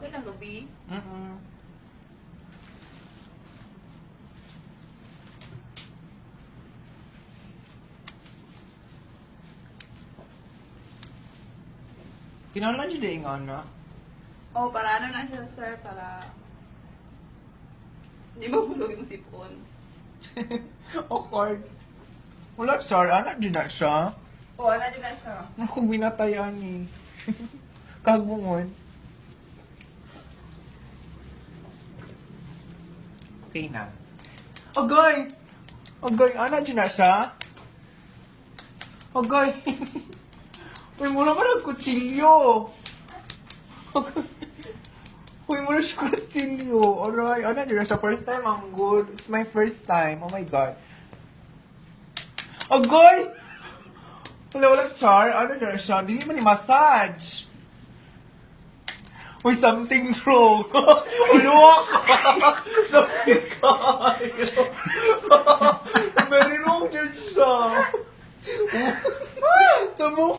Okay lang, Ruby. Kinahanglan jud eh nga na. Oh, para ano na siya, sir, para hindi mahulog yung sipon. Awkward. Wala, sir. Anak din na siya. Oh, ano din na siya. Akong binatayan eh. Kagbungon. Okay na. Agay! Agay, anak din na siya. Agay! Uy, mura ka ng kutsilyo! Agay. Uy, mura siya kutsilyo. Aray, anak din na siya. First time, ang good. It's my first time. Oh my God. Agay! Wala, walang char. Ano na siya? Hindi man ni massage. Uy, something wrong. Ulo ka! Lapit ka.